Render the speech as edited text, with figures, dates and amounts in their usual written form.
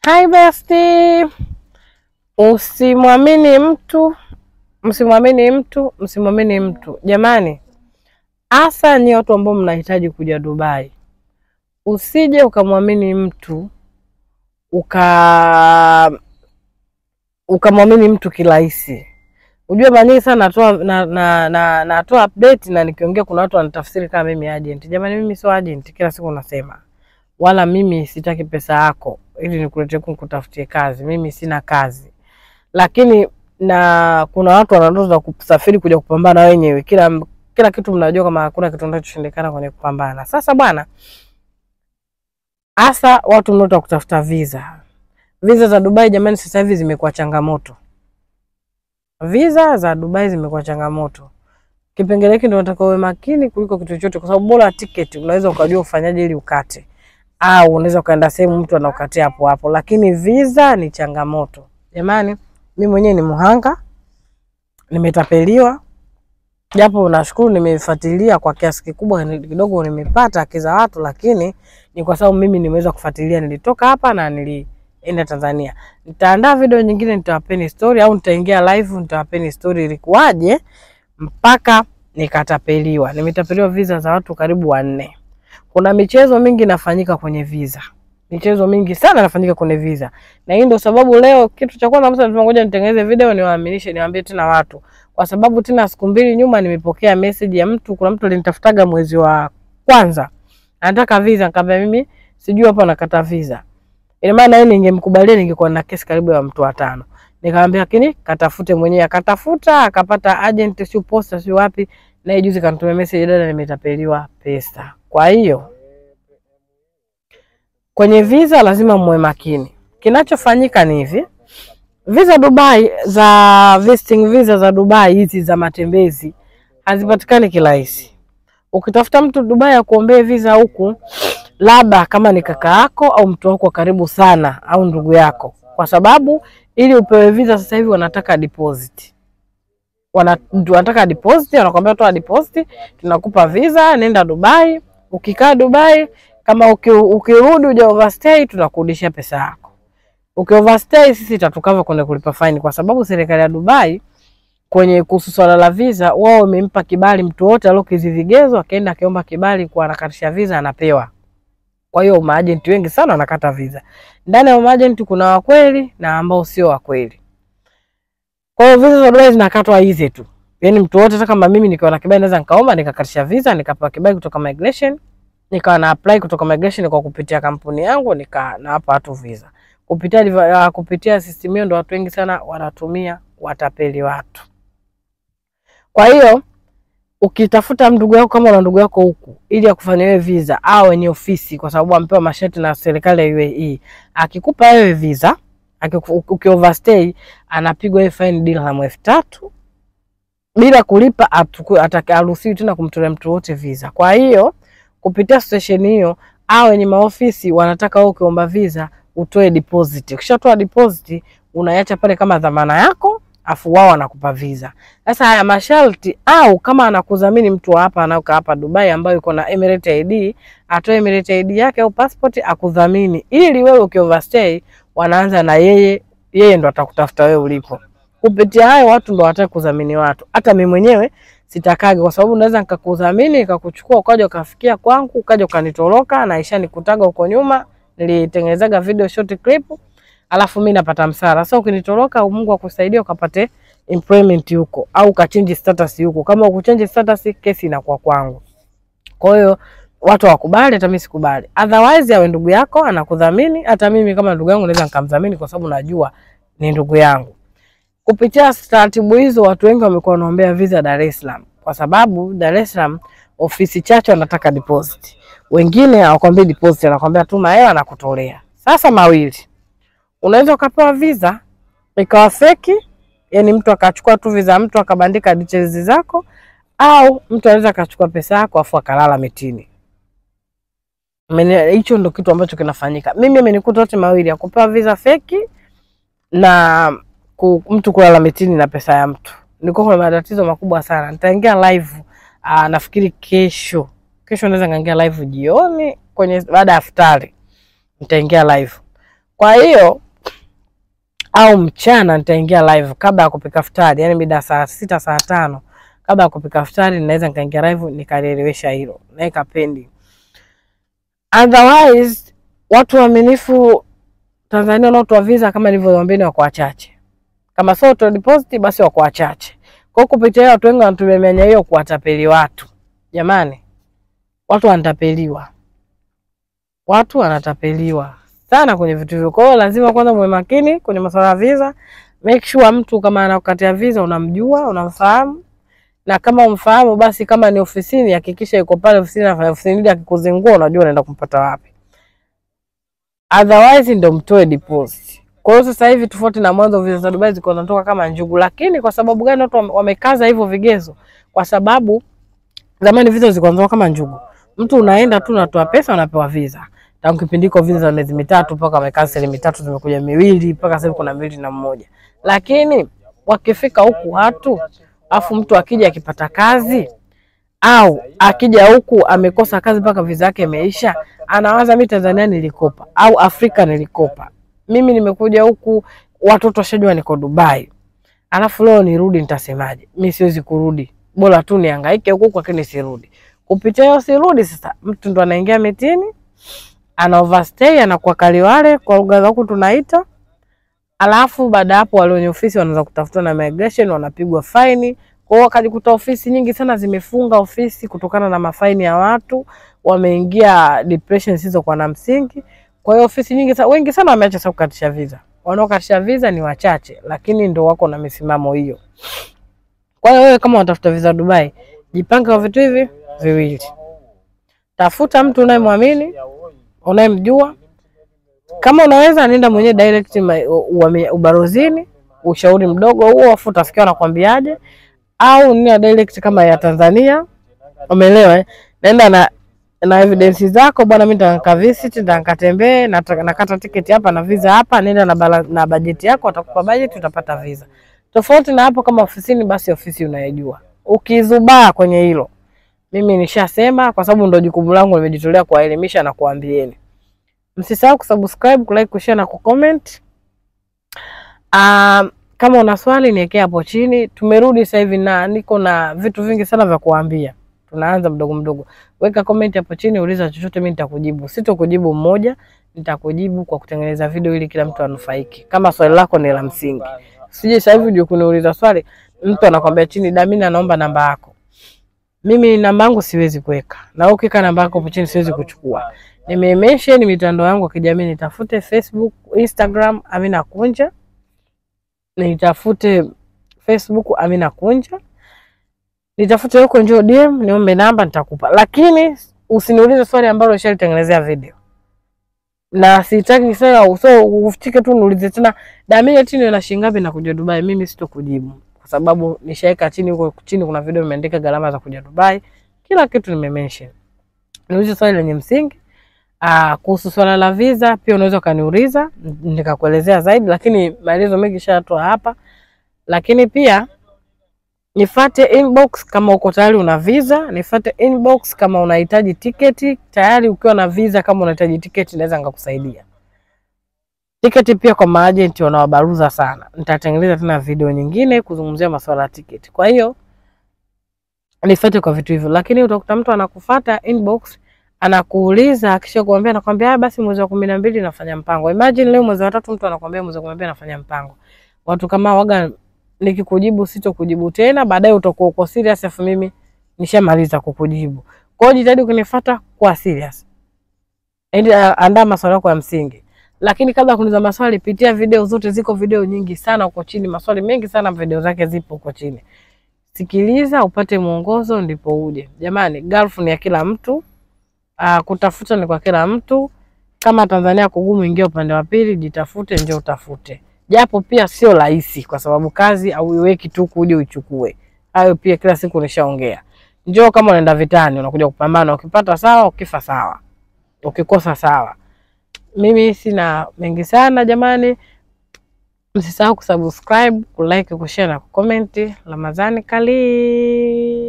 Hi bestie. Usimwamini mtu, msimwamini mtu, msimwamini mtu. Jamani, hasa ni watu ambao mnahitaji kuja Dubai. Usije ukamwamini mtu ukamwamini mtu kirahisi. Unajua mara nyingi sana natoa na natoa update na nikiongea kuna watu wanatafsiri kama mimi agent. Jamani, mimi sio agent, kila siku nasema. Wala mimi sitaki pesa yako ili nikuletee kutafutie kazi. Mimi sina kazi. Lakini na kuna watu wana ndoto za kusafiri kuja kupambana wenyewe. Kila kitu mnajua kama hakuna kitu kinachoshindikana kwenye kupambana. Sasa bwana, hasa watu mnaotaka kutafuta visa. Visa za Dubai jamani, sasa hivi zimekuwa changamoto. Visa za Dubai zimekuwa changamoto. Kipengele hiki ndio nataka uwe makini kuliko kitu chochote, kwa sababu bora tiketi unaweza ukajua ufanyaje ili ukate, au unaweza ukaenda sehemu mtu anakukatia hapo hapo, lakini visa ni changamoto. Jamani, mimi mwenyewe ni muhanga, nimetapeliwa, japo nashukuru nimefuatilia kwa kiasi kikubwa kidogo, nimepata haki za watu, lakini ni kwa sababu mimi nimeweza kufuatilia. Nilitoka hapa na nilienda Tanzania. Nitaandaa video nyingine, nitawapeni story au nitaingia live, nitawapeni story ilikuwaje mpaka nikatapeliwa. Nimetapeliwa visa za watu karibu wanne. Kuna michezo mingi inafanyika kwenye visa, michezo mingi sana inafanyika kwenye visa, na hii ndio sababu leo kitu cha kwanza kabisa ngoja nitengeneze video niwaaminishe, niwaambie tena watu, kwa sababu tena siku mbili nyuma nimepokea message ya mtu. Kuna mtu alinitafutaga mwezi wa kwanza, anataka visa, nikamwambia mimi sijui hapa nakata visa. Ina maana yeye ningemkubalia ningekuwa na kesi karibu ya mtu watano. Nikamwambia lakini katafute mwenyewe, akatafuta akapata agent, sio posta, sio wapi, na juzi kanitumia message, dada, nimetapeliwa pesa. Kwa hiyo kwenye visa lazima muwe makini. Kinachofanyika ni hivi, visa Dubai za visiting visa za Dubai hizi za matembezi hazipatikani kirahisi. Ukitafuta mtu Dubai akuombee visa huku, labda kama ni kaka yako au mtu wako wa karibu sana au ndugu yako, kwa sababu ili upewe visa sasa hivi wanataka deposit. Wanataka deposit, wanakuambia toa deposit, tunakupa visa, nenda Dubai. Ukikaa Dubai kama ukirudi uja overstay, tunakurudishia pesa yako. Uki overstay sisi tatucover kwenye kulipa fine, kwa sababu serikali ya Dubai kwenye kuhusu swala la visa wao wamempa kibali mtu wote aliyokidhi vigezo, akaenda akiomba kibali kwa anakatisha visa anapewa. Kwa hiyo maagenti wengi sana wanakata visa. Ndani ya maagenti kuna wakweli na ambao sio wakweli. Kwa hiyo visa za Dubai zinakatwa hizi tu. Yaani mtu wote, hata kama mimi nikiwa na kibali naweza nikaomba nikakatisha visa, nikapewa kibali kutoka migration, nikawa na apply kutoka migration kwa kupitia kampuni yangu, nika nawapa watu visa. Kupitia system hiyo ndo watu wengi sana wanatumia watapeli watu. Kwa hiyo ukitafuta ndugu yako, kama una ndugu yako huku ili akufanyie wewe visa au wenye ofisi, kwa sababu ampewa masharti na serikali ya UAE, akikupa wewe visa, uki overstay anapigwa hiyo fine dirham 3,000 bila kulipa, haruhusiwi tena kumtolea mtu wote visa. Kwa hiyo kupitia situation hiyo, au wenye maofisi wanataka wewe ukiomba visa utoe deposit. Ukishatoa deposit unaiacha pale kama dhamana yako, afu wao wanakupa visa. Sasa haya masharti, au kama anakudhamini mtu wa hapa anaokaa hapa Dubai ambayo yuko na Emirates ID, atoe Emirates ID yake au passport akudhamini, ili wewe uki overstay wanaanza na yeye, yeye ndo atakutafuta wewe ulipo. Kupitia hayo watu ndo wataka kudhamini watu. Hata mimi mwenyewe sitakage, kwa sababu naweza nikakudhamini nikakuchukua ukaja ukafikia kwangu ukaja ukanitoroka na isha nikutaga huko nyuma, nilitengenezaga video short clip, alafu mimi napata msara. Sasa ukinitoroka, Mungu akusaidia ukapate employment huko au ukachange status huko. Kama ukuchange status, kesi inakuwa kwangu. Kwa hiyo watu hawakubali, hata mimi sikubali. Otherwise awe ndugu yako anakudhamini, hata mimi kama ndugu yangu naweza nikamdhamini kwa sababu najua ni ndugu yangu. Kupitia taratibu hizo watu wengi wamekuwa wanaombea visa Dar es Salaam, kwa sababu Dar es Salaam ofisi chache wanataka deposit. Wengine hawakwambii deposit, anakwambia tuma hela na kutolea. Sasa mawili, unaweza ukapewa visa ikawa feki, yani mtu akachukua tu visa mtu akabandika details zako, au mtu anaweza akachukua pesa yako afu akalala mitini. Hicho ndo kitu ambacho kinafanyika. Mimi amenikuta yote mawili, ya kupewa visa feki na mtu kulala mitini na pesa ya mtu. Nilikuwa kuna matatizo makubwa sana. Nitaingia live nafikiri kesho. Kesho naweza nikaingia live jioni kwenye baada ya iftari. Nitaingia live. Kwa hiyo au mchana nitaingia live kabla ya kupika futari, yani mida saa 6 saa 5 kabla ya kupika futari ninaweza nikaingia live nikalielewesha hilo. Naweka pending. Otherwise watu waaminifu Tanzania wanaotoa visa kama nilivyowaambia wako wachache. Kama sio to deposit basi wako wachache. Kwa hiyo kupitia watu wengi wanatumia mianya hiyo kuwatapeli watu. Jamani, watu wanatapeliwa. Watu wanatapeliwa sana kwenye vitu hivyo. Kwa hiyo lazima kwanza muwe makini kwenye masuala ya visa. Make sure mtu kama anakukatia visa unamjua, unamfahamu. Na kama umfahamu basi kama ni ofisini hakikisha yuko pale ofisini, na ofisini ili akikuzingua unajua unaenda kumpata wapi. Otherwise ndio mtoe deposit. Kwa hiyo sasa hivi tofauti na mwanzo visa za Dubai ziko zinatoka kama njugu. Lakini kwa sababu gani watu wamekaza hivyo vigezo? Kwa sababu zamani visa zilikuwa zinatoka kama njugu. Mtu unaenda tu unatoa pesa unapewa visa. Tangu kipindi hiko visa za miezi 3 mpaka wamekanseli 3 zimekuja 2 mpaka sasa kuna 2 na 1. Lakini wakifika huku watu, afu mtu akija akipata kazi au akija huku amekosa kazi mpaka visa yake imeisha, anawaza mimi Tanzania nilikopa au Afrika nilikopa. Mimi nimekuja huku watoto washajua niko Dubai. Alafu leo nirudi nitasemaje? Mimi siwezi kurudi. Bora tu nihangaike huku lakini sirudi. Kupitia hiyo sirudi sasa mtu ndo anaingia mitini, ana overstay, anakuwa kaliwale kwa lugha za huku tunaita. Alafu baada hapo wale wenye ofisi wanaanza kutafuta na migration, wanapigwa faini. Kwa hiyo wakajikuta ofisi nyingi sana zimefunga ofisi kutokana na mafaini ya watu, wameingia depression zisizo na msingi. Kwa hiyo ofisi nyingi sana, wengi sana wameacha sasa kukatisha visa. Wanaokatisha visa ni wachache, lakini ndio wako na misimamo hiyo. Kwa hiyo wewe kama unatafuta visa Dubai, jipange kwa vitu hivi viwili. Tafuta mtu unayemwamini, unayemjua. Kama unaweza nenda mwenyewe direct ubarozini, ushauri mdogo huo afu utafikia wanakuambiaje, au nenda direct kama ya Tanzania, umeelewa eh? Nenda na evidence zako, bwana mimi nitaka visit, nitaka tembee, nakata tiketi hapa na visa hapa, nenda na budget yako, atakupa budget utapata visa. Tofauti na hapo kama ofisini basi ofisi unayejua. Ukizubaa kwenye hilo, mimi nishasema kwa sababu ndio jukumu langu, nimejitolea kuwaelimisha na kuambieni. Msisahau kusubscribe, kulike, kushare na kucomment. Kama una swali niwekee hapo chini. Tumerudi sasa hivi na niko na vitu vingi sana vya kuambia. Tunaanza mdogo mdogo. Weka comment hapo chini, uliza chochote, mimi nitakujibu. Sitokujibu mmoja, nitakujibu kwa kutengeneza video ili kila mtu anufaike. Kama swali lako ni la msingi. Sije sasa hivi uje kuniuliza swali, mtu anakuambia chini, Damina naomba namba yako. Mimi namba yangu siwezi kuweka. Na ukiweka namba yako hapo chini siwezi kuchukua. Nimemention mitandao yangu ya kijamii, nitafute Facebook, Instagram Amina Kunja. Nitafute Facebook Amina Kunja. Nitafute huko, njoo DM niombe namba nitakupa. Lakini usiniulize swali ambalo nishalitengenezea video. Na sitaki sasa so ufike tu niulize tena Damina chini na shilingi ngapi na kuja Dubai, mimi sitokujibu. Kwa sababu nishaweka chini huko chini kuna video nimeandika gharama za kuja Dubai, kila kitu nimemention. Niulize swali lenye msingi. Kuhusu swala la visa pia unaweza kaniuliza nikakuelezea zaidi, lakini maelezo mengi nishatoa hapa. Lakini pia nifate inbox kama uko tayari una visa, nifate inbox kama unahitaji tiketi tayari. Ukiwa na visa kama unahitaji tiketi naweza nikakusaidia. Tiketi pia kwa maagent wanawabaruza sana. Nitatengeneza tena video nyingine kuzungumzia masuala ya tiketi. Kwa hiyo nifate kwa vitu hivyo. Lakini utakuta mtu anakufuata inbox, anakuuliza, akisha kuambia anakuambia basi mwezi wa 12 nafanya mpango. Imagine leo mwezi wa 3 mtu anakuambia mwezi wa 12 nafanya mpango. Watu kama waga nikikujibu sitokujibu tena, baadaye utakuwa uko serious afu mimi nishamaliza kukujibu. Kwa hiyo jitahidi ukinifuata kwa serious. Andaa maswali yako ya msingi. Lakini kabla ya kuniuliza maswali, pitia video zote, ziko video nyingi sana huko chini, maswali mengi sana video zake zipo huko chini. Sikiliza upate mwongozo ndipo uje. Jamani, Gulf ni ya kila mtu. Kutafuta ni kwa kila mtu. Kama Tanzania kugumu, ingia upande wa pili, jitafute, njoo utafute. Japo pia sio rahisi kwa sababu kazi au iweki tu kuja uichukue. Hayo pia kila siku nishaongea. Njoo kama unaenda vitani, unakuja kupambana, ukipata sawa, ukifa sawa. Ukikosa sawa. Mimi sina mengi sana jamani. Msisahau kusubscribe, kulike, kushare na kucomment. Ramadhani karimu.